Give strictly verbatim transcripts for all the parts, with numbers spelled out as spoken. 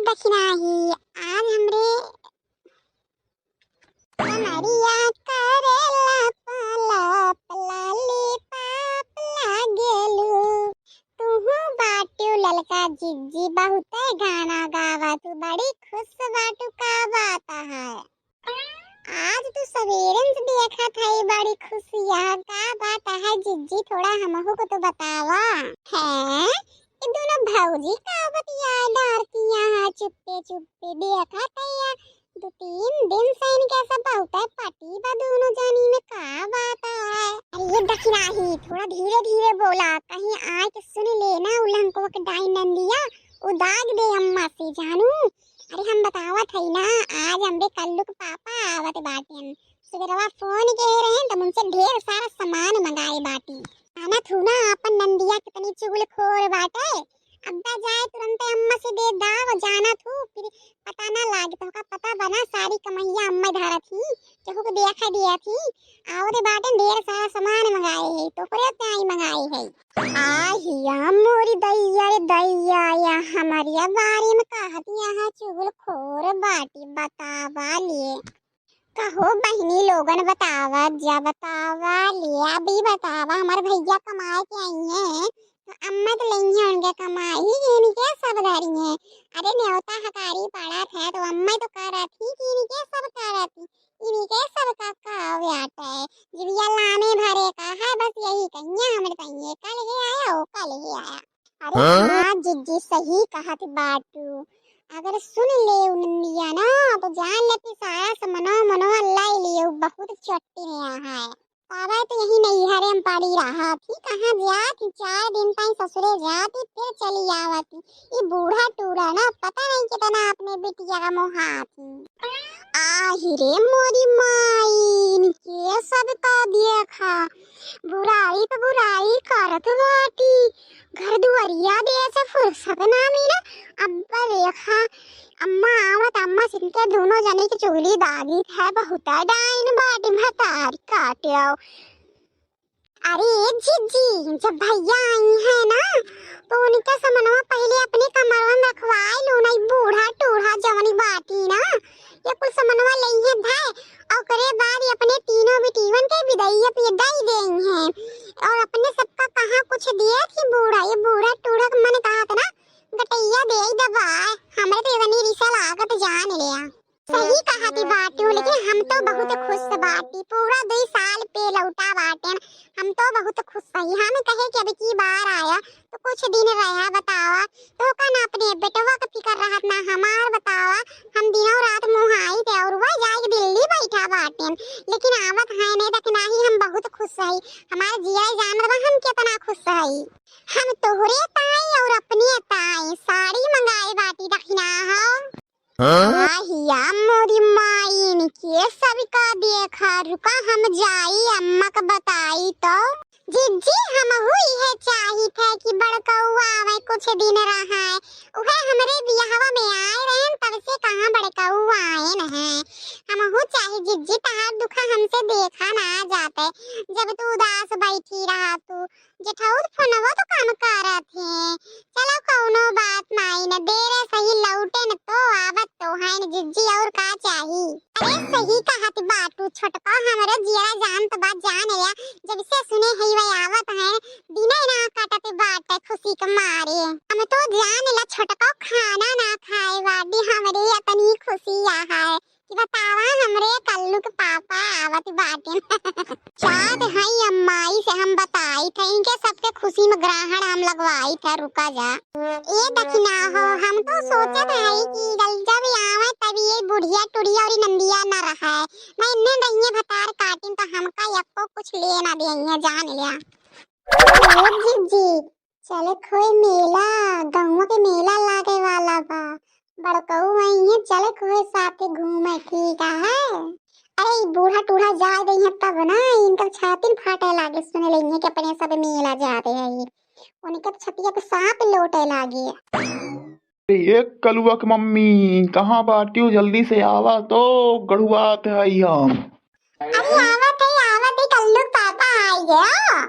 दखिनाही, आज हमरे कमरिया करेला पाला, पलाली पाप लागेलू। तुहू बाटू ललका जिज्जी, बहुते गाना गावा तू, बड़ी खुश बाटू, का बात है? आज तू सवेरे से देखत है, बड़ी खुशिया, का बात है जिज्जी, थोड़ा हमहू को तो बतावा। हैं? ये दोनों भौजी का बतिया डारती यहाँ चुप्पे चुप्पे, देखत है या दो तीन दिन से इनके सब बहुत है पटी बा दोनों जनी में, का बात है? अरे ये दखिनाही, थोड़ा धीरे धीरे बोला, कहीं आए के सुन लेना उलंकवा के डाइन नंदिया, उदाग दे अम्मा से जानू। अरे हम बतावत हई ना, आज हमरे कल्लू के पापा आवत बाटेन। सुबेरवा फोन के रहे त उनसे ढेर सारा सामान मंगाए बाटी। जाना थू ना अपन नंदिया कितनी चुगलखोर बाटे। अब्बा जाए तुरंते अम्मा से दे दाव, जाना थू फिर पता ना लागे, तोहका पता बना सारी कमैया अम्मा धारत ही, केहू के देखा दिया थी। आवत बाटेन ढेर सारा सामान मंगाए है, तोकरे ताई मंगाए है। आ हिया मोरी दैया रे दैया, या हमरिया बारे में कहत यहाँ चुगलखोर बाटी, बतावा लिए। कहो बहिनी लोगन बतावा जा, बतावा लिए, अभी बतावा, हमार भैया कमाए के आई हैं, तो अम्मा तो लेंगे उनके कमाई, इनके सब धरी हैं। अरे न्योता हकारी पड़ा था, तो अम्मा तो कह रहा थी कि इनके सब कह रहा थी, इनके सब का का व्याट है, जिबिया लामे भरे का है, बस यही कहिया हमरे तइये, कल ही आया हो, कल ही आया। अरे हाँ? हाँ जिज्जी, सही कहत बाटू, अगर सुन ले उनलिया ना तो जान ले कि सारा समनो मनो अल्लाह लिए, बहुत चट्टी है यहाँ है। बाबा तो यही नहीं हरे में पड़ी रहा थी, कहाँ जाती, चार दिन ताई ससुरे जाती, फिर चली आवती। ये बूढ़ा टूरा ना पता नहीं कितना अपने बिटिया का मोहाती। आहि रे मोरी माई, इनके सब का देखा, बुराई पे बुराई करत बाटी। घर दुआरिया दे से फुर्सत ना मिले। अब्बा देखा, अम्मा आवत, अम्मा सिनके दोनों जने के चुगली दागी है, बहुत डाइन बाटी भतार काटे आओ। अरे जिज्जी, जब भैया आई है ना, तो उनका समनवा पहले अपने कमरवा में रखवाए लो, नहीं बूढ़ा टूढ़ा जवनी बाटी ना, ये कुल समनवा लइहे धाए, और ओकरे बाद ये अपने तीनों बिटियन के बिदाई अब ये दई देई हैं, और अपने सबका कहाँ कुछ दिए थी बूढ़ा, ये बूढ़ा टूढ़ा के मन कहत ना, गटैया दे दबाए, हमरे तो इतनी रिसा लागत जान लिया। सही कहत बाटू, लेकिन हम तो बहुत खुश बाटी, पूरा दुई साल पे लौटा बाटेन, हम तो बहुत खुश हई। हम कहे कि अब की बार आया तो कुछ दिन रहा बतावा, तो का ना अपने बेटवा के फिकर रहत ना हमार बतावा, हम दिनों रात मुहाई थे और वह जाए के दिल्ली बैठा बाटेन, लेकिन आवत है नहीं, दखिनाही हम बहुत खुश हई, हमार जिया जानत बा हम कितना खुश हई। हम तोहरे ताई और अपने ताई साड़ी मंगाए बाटी, दखिना हो। हाँ? आहिया मोरी माई, इनके सबका देखा, रुका हम जाई अम्मा का बताई तो। जिज्जी, हमहू इहे चाहित है कि बड़कऊ आवे, कुछ दिन रहे, उहे हमरे बियाहवा में आए रहेन, तब से कहाँ बड़कऊ आएन हैं। हमहू चाही जिज्जी, तहार दुखा हमसे देखा ना जाते, जब तू उदास बैठी रहा तू, जेठौर फोनवो तो काम करत है। चलो कौनो बात नाई न, देरे सही लौटे न तो आवत तो है न जिज्जी, और का चाही? अरे सही कहत बाटू छोटका, हमरे जियरा जानत बा जान या, जब से सुने है वह आवत है, दिने ना काटत बाटे खुशी के मारे। हम तो जान ला छोटका खाना ना खाए बाटी, हमरे इतनी खुशी है। कि बतावा हमरे कल्लू के पापा आवत बाटे। चाहत हई अम्माई से हम बताई थे, इनके सबके खुशी में ग्रहण हम लगवाई थे, रुका जा। ए दखिना हो, हम तो सोचत हई कि जल जब आवे तब ये बुढ़िया टुढ़िया और नंदिया न रहे, मैं इन्ने दहिए भतार काटिन तो हमका यक्को कुछ ले ना देइए, जान लिया। ओ जिज्जी, चले खोए मेला, गौवा के मेला लागे वाला बा। बड़कऊ आई है, चले खोए साथे घूमे, ठीक है? अरे, ई बूढ़ा टूढ़ा जाए दे हैं तब ना, इनकर छातिन फाटे लागे, सुने ले हैं कि अपने सब मेला जाते हैं। उनके छतिया पे सांप लोटे लागे। ए कलुआ के मम्मी, कहाँ बाटियो? जल्दी से आवा तो, गड़ुआत है हम। अरे आवत है, आवत है, कल्लू के पापा आई गया।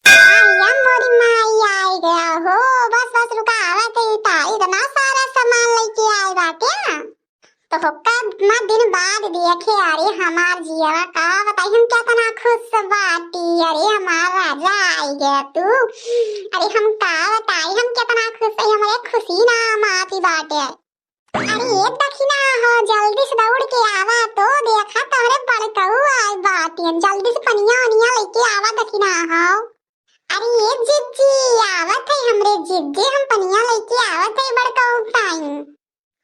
आया मोरी माई आई गया हो, बस बस रुका, आवत है, इतना सारा सामान लेके आए बा। इतना दिन बाद देखे, अरे हमार जियरा का बताई हम केतना खुश बाटी। अरे हमार राजा आई गया तू, अरे हम का बताई हम केतना खुश है, हमरे खुशी ना माती बाटे। अरे ये दखिना हो, जल्दी से दौड़ के आवा तो देखा तोहरे बड़कऊ आए बाटी, जल्दी से पनिया उनिया लेके आवा दखिना हो। अरे ये जिज्जी, आवत है हमरे जिज्जी, हम पनिया लेके आवत है बड़कऊ ताई।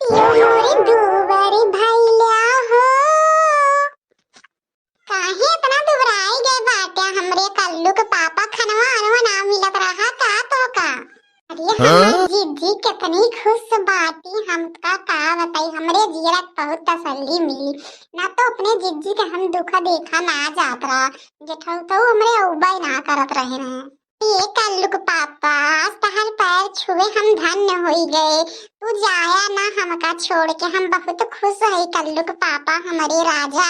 पियोरी दूबरी भैल्या हो। काहे इतना दुबराई गए बाटे हमरे कल्लू के पापा, खनवा अनवा ना मिलत रहा का तो का? अरे हमार जिज्जी कितनी खुश बाटी, हमका का बताई, हमरे जियरा के बहुत तसल्ली मिली। ना तो अपने जिज्जी के हम दुख देखा ना जात रहा, जेठौतऊ हमरे उबई ना करत रहे हैं। ये कल्लू के पापा, आज तहार पैर छुए हम धन्य होई गए। तू जाया ना हमका छोड़ के, हम बहुत खुश है कल्लू के पापा, हमरे राजा।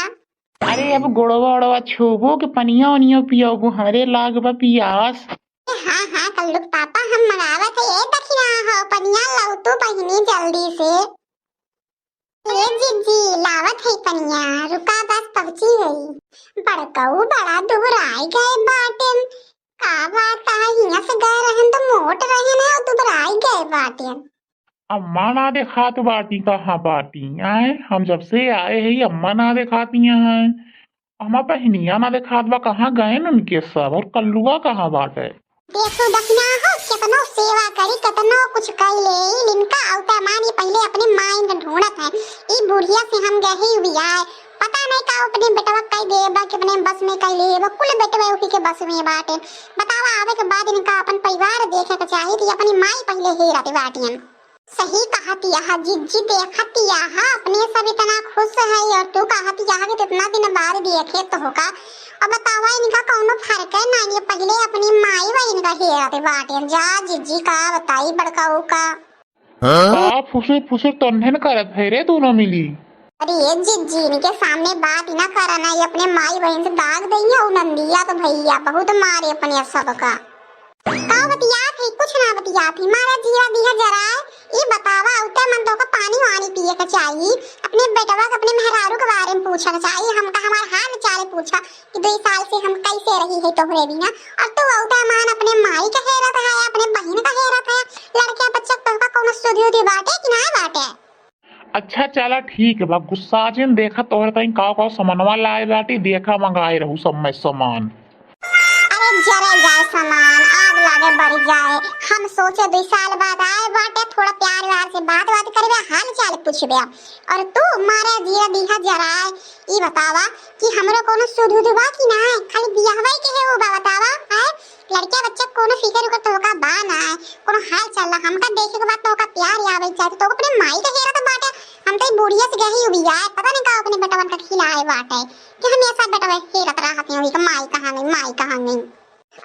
अरे अब गोड़वा ओड़वा छुबो के पनिया ओनिया पियाबो, हमरे लाग बा पियास। हाँ हाँ कल्लू के पापा, हम मंगावत है ये दखिना हो पनिया, लाओ तू बहिनी जल्दी से। ए जिज्जी, लावत है पनिया, रुका बस पहुँची गई। बड़कऊ बड़ा दुबराई गए बाटेन। का बात है, हियां से गए रहन तो मोट रहन है और दुबराई गए बाटेन। अम्मा ना देखात बाटी, कहाँ बाटी? आए, हम जब से आए हैं, अम्मा ना देखाती हैं। हमार बहिनिया ना देखात बा, कहाँ गए न उनके सब? और कल्लुआ कहाँ बाटे? देखो दखिना हो, केतनो सेवा करी, केतनो कुछ कई ले, इनका औता मान, ये पहिले अपने माई के ढूंढत है। ई बुढ़िया से हम गए ही बियाह, पता नहीं का अपने बेटवा कई देबा, कि अपने बस में कई लेबा, कुल बेटवा उसी के बस में बाटे। बतावा, आवे के बाद इनका अपन परिवार देखे के चाही, कि अपनी माई पहिले हेरत बाटियन। सही कहतिया हा जिज्जी, देखतिया हा, अपने सब इतना खुश है और तू कहतिया हा कि कितना दिन बाद देखे तोहका। अब बतावा, इनका कौनो फर्क है ना, ये पहिले अपनी माई बहिन का हेरत बाटे। जा जिज्जी, का बताई बड़काऊ का। का फुसुर फुसुर तन्हन करत है रे दोनों मिली? अरे ये जिज्जी, इनके सामने बात ही ना करा ना, ये अपने माई बहिन से दाग दइया उ नंदिया तो भैया बहुत मारे अपने सबका। का बतियात है? कुछ ना बतियात है। मारा जीरा दिया जराए। ई बतावा, उते मन तोका पानी वानी पिए के चाही। अपने बेटवा के, अपने मेहरारू के बारे में पूछे के चाही। हमका हमार हाल चाल पूछा कि दो साल से हम कैसे रही है तोहरे बिना। और तू उते मन अपने माई का हेरत है, अपने बहिन का हेरत है, लड़के बच्चे के तोहका कौनो सुधी उधी बाटे कि ना बाटे? अच्छा चला ठीक बा, गुस्सा जिन, देखा तोहरे ताई का का सामानवा लाए बाटी, देखा मंगाए रहू सब मैं सामान। अरे जरे जाए सामान, आग लागे बरी जाए। हम सोचे दुई साल बाद आए बाटे, थोड़ा प्यार व्यार से बात बात करबे, हाल चाल पूछबे। और तू मारे जीरा दिहा जराए, ई बतावा कि हमरो कोनो सुध उध बा कि ना? खाली बियाहवा के है वो बा, बतावा, है? लड़किया बच्चा कोनो फिकर उकर तोहका बा ना, कोनो हाल चाल ना, हमका देखे के बाद तोहका प्यार आवे चाहे, तो अपने माई के हेरत बाटे। हम तो ई बुढ़िया से गही उबिया है, पता नहीं का अपने बेटवन का खिलाए बाटे कि हमेशा बेटवा हेरत रहत हैं, उही का माई कहाँ गई, माई कहाँ गई।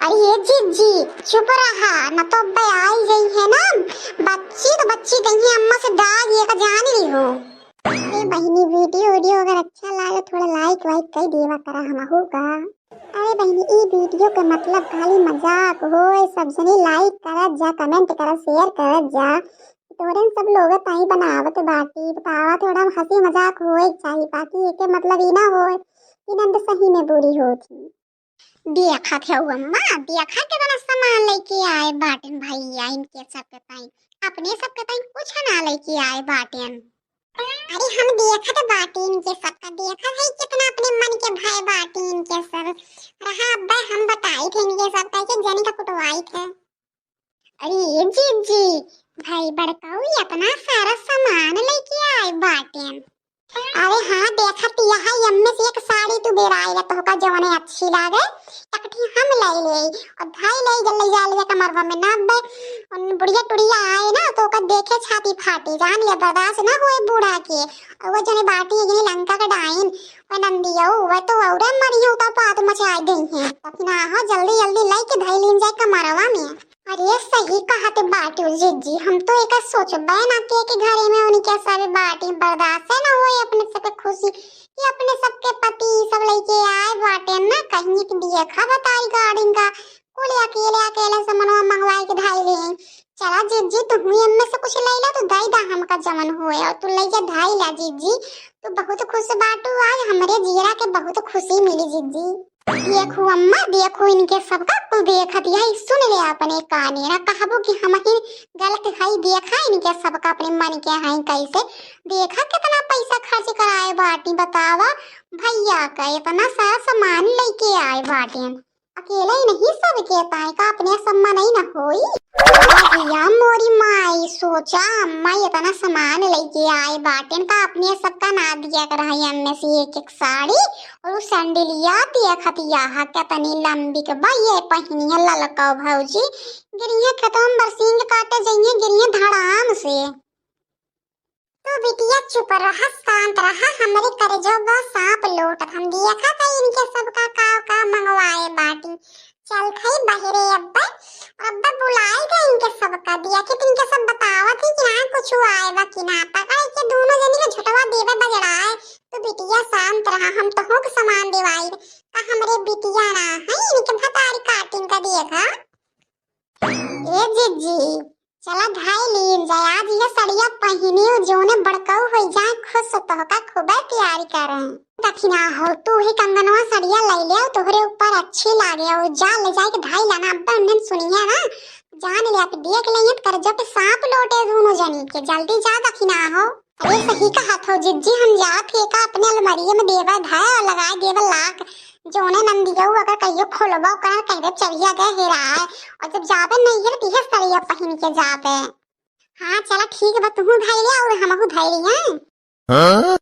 अरे ये जिज्जी, चुप रहा, न तो अब्बे आई गई है ना, बच्ची तो बच्ची गई है, अम्मा से दाग ये का जान ली हो। अरे बहिनी, वीडियो वीडियो अगर अच्छा लागे, थोड़ा लाइक वाइक कर देवा करा हमहू का। अरे बहिनी, ई वीडियो के मतलब खाली मजाक होए, सब जने लाइक करत जा, कमेंट करत, शेयर करत जा। तोरे सब लोग ताई बनावत बाटी, बतावा, थोड़ा हंसी मजाक होए के चाही, बाकी एके मतलब ई ना होए कि नंद सही में बुरी होत ही। देखत है अम्मा, देखा केतना सामान लेके आए बाटेन भैया, इनके सबके ताई, अपने सबके ताई कुछ ना लेके आए बाटेन। अरे हम देखत बाटी इनके सबका, देखत है कितना अपने मन के भय बाटी इनके सब। रहा अब्बे हम बताई थे इनके सबका कि जनी का कुटवाई थे। अरे ये जीजी, भाई बड़काऊ ये अपना सारा सामान लेके आए बाटेन। अरे हाँ, देखत यह यम्मे से एक साड़ी तू बेराए ला, तोहका जवने अच्छी लागे, तकठी हम ले ले और धाई ले जल्दी जा ले कमरवा में ना बे। उन बुढ़िया टुढ़िया आए ना तो ओकर देखे छाती फाटी, जान ले बर्दाश्त ना होए बूढ़ा के। और वो जने बाटी है जने लंका के डाइन, वो नंदियो, वो तो औरे मरियो का पात मचाए गई हैं। तब ना हो जल्दी जल्दी लेके धाई लीन जाए कमरवा में। अरे सही कहत बाटू जिज्जी, हम तो एकर सोचबे ना के कि घरे में उनके सब बाटी, बर्दाश्त ना होए अपने सबके खुशी कि अपने सबके पति सब लेके आए बाटे ना, कहीं के देखा बताई गार्डन का कुल अकेले अकेले सामानवा मंगवाई के धाई ले। चला जिज्जी, तू हुई एम्मे से कुछ लइला, तू दइ दा हमका जवन होए, और तू लइके धइला जिज्जी। तू बहुत खुश बाटू, आज हमरे जियरा के बहुत खुशी मिली जिज्जी। देखू अम्मा, देखू इनके सबका, तू देखत यही सुन ले अपने काने, ना कहबू कि हम ही गलत हई। देखा इनके सबका अपने मन के हई कैसे। देखा कितना पैसा खर्च कराए बाटी, बतावा। भैया का इतना सारा सामान लइके आए बाटेन। अकेले ही नहीं, सबके ताई का अपने सम्मा नहीं न होई। भैया मोरी माई, सोचा अम्मा इतना सामान लइके आए बाटेन, का अपने सबका ना दिया कर है एम्मे से एक एक साड़ी और उ सैंडलिया। देखत यहा कितनी लंबी के बा, ये पहिनी है ललका भौजी। गिरिया खेतों में बरसीन काटे जइए, गिरिया धड़ाम से। तू बिटिया चुप रहा, शांत रहा, हमरे करेजो बा सांप लोटत। हम देखा था इनके सबका का का मंगवाए बाटी। चल थई बहरे अब्बे, अब्बे बुलाई दे इनके सबका, दिया कि इनके सब बतावत ही कि ना कुछ आए बा कि ना। पकड़ के दोनों जनी के झुटवा देवे बजड़ाए। तू बिटिया शांत रहा, हम तोहू के सामान दिवाई। का हमरे बिटिया ना है, इनके भतारी काटिन का देखा। ए जिज्जी, चला धाई लीन जाए, आज ये सड़िया पहिनी हो, जोने बड़काऊ हो जाए खुश, तोहका खूबे प्यार करें। दखिना हो, तू ही कंगनवा सड़िया ले ले, तोहरे ऊपर अच्छी लागे, और जा ले जाए के धाई लाना, अब्बे उन्हें सुनिए ना, जान ले आप देख लेंगे तो कर्जा पे सांप लोटे दोनों जनी के, जल्दी जा दखिना हो। अरे सही कहत हो जिज्जी, हम जात ही का अपने अलमारिये में देवा धाय और लगाए देवा लाख। जोने नंदिया अगर कहियो खोलबा ओकरा कह दे चढ़िया गए हेराए। और जब जाबे नहीं है तो इहे सड़िया पहिन के जाबे। हाँ चला ठीक बा, तुहू धाई ले और हमहू धाई ले हैं। हाँ?